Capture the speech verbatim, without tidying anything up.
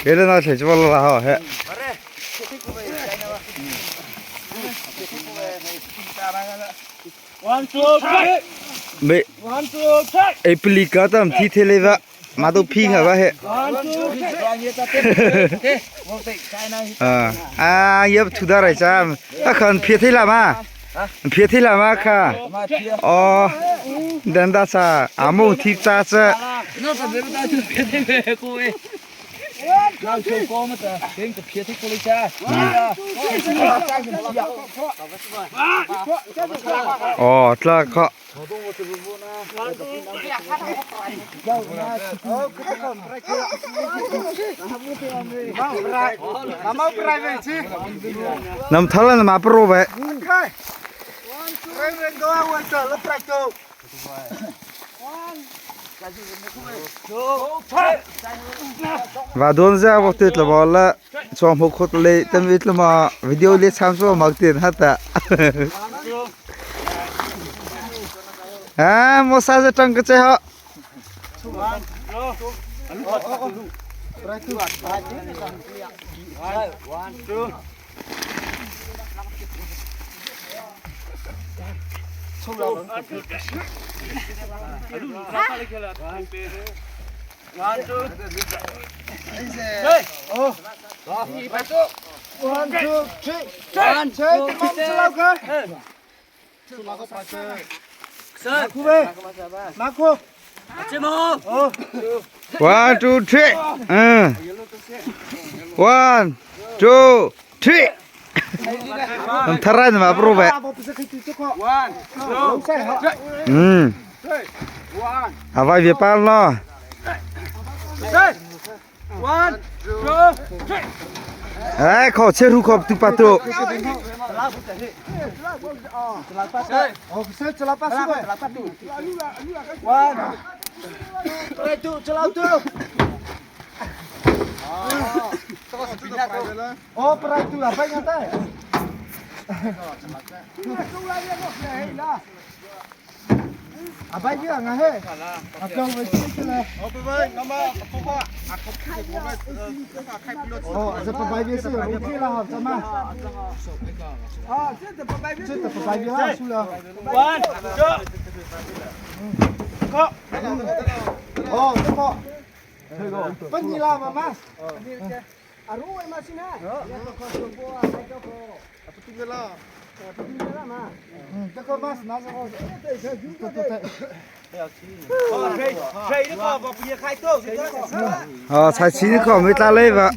He le na thei chu la ho he. One, two, three. Be. One, two, three. Ei pili ka tam thi thei le va. Ma do phi nga va he. One, two, three. Ah, ah, yap thu da rai cha. A khan phi thei la ma. Phi thei la ma kha. Oh. Dan da cha. Amo thi cha cha. Oh, tla kha. Nam thala na ma pro ve. Va don za vo te tla bol la. Chom ho khot le tam vit la ma video le cham so mak tin ha ta. Ah, mo sa za tang ka che ho. One, two, three. One, two, three. One, two, three. Uh. One, two, three. Nam tharai na ma pro ve. One, two, three. Hmm. One. Avai ve pal no. One, two, three. Eh, kho che ru kho tu pa tu. One. Prai tu, chlau tu. Oh, prai tu, apa yang tai? Abai dia ngah he. Apa yang mesti kena? Apa yang nama apa apa? Aku tu apa? Oh, ada pabai dia sih. Okey lah, sama. Ah, ada pabai dia. Ada pabai dia lah, sudah. One, two. Kok. Oh, kok. Panila mama. Aru ai masina. Teko mas na ko. Oh, sai chi ni ko mi tla lei va.